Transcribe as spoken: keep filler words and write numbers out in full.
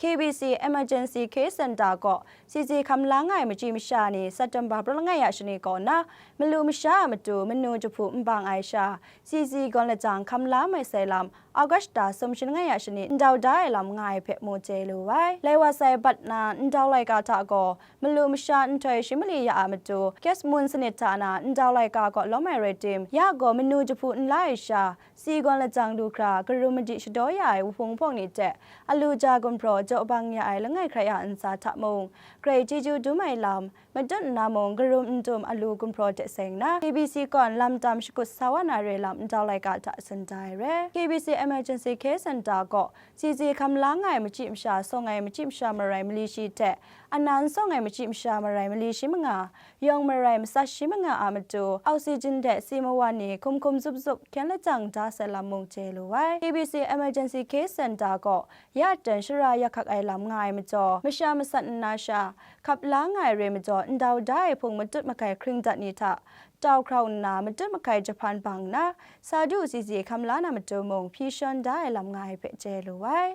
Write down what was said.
K B C Emergency Care Center kaw C C hkam la nga ai machyi masha ni September prawt langai ya shani kaw na, malu masha a matu manu jahpu n bang ai sha, C C gawn lajang hkam la mai sai lam, August sum shangai ya shani ndau da ai lam nga ai hpe mu chye lu ai. Lai wa sai bat na ndau laika hta gaw, malu masha nhtoi shi mali ya a matu, gas mun sanit hta na ndau laika kaw lawm ai rai tim, ya gaw manu jahpu n la ai sha, si gawn lajang lu hkra, karum madi shadaw ya ai wuhpung hpawng ni hte, alu ja gumhpraw jaw bang ya ai langai hkrai a ntsa hta mung, grai chyeju dum ai lam, matut nna mung, karum n dum alu gumhpraw de seng na, K B C kawn lam tam shakut sa wa na re lam ndau laika hta tsun da ai re. K B C Emergency Care Center kaw, C C hkam la nga ai machyi masha, sawng ai machyi masha marai mali shi hte, anan sawng ai machyi masha marai mali shi manga, yawng marai matsat shi manga a matu, oxygen de si mawan ni hkum hkum zup zup hkyen lajang da sai lam mung chye lu ai. K B C Emergency Care Center kaw, ya ten shara ya hkak ai lam nga ai majaw, masha masat nna sha, hkap la nga ai re majaw, ndau da ai hpung matut makai hkring dat ni hta, tau hkrau nna matut makai jahpan bang nna, sa du C C hkam la na matu mung hpyi shawn da ai lam nga ai hpe chye lu ai.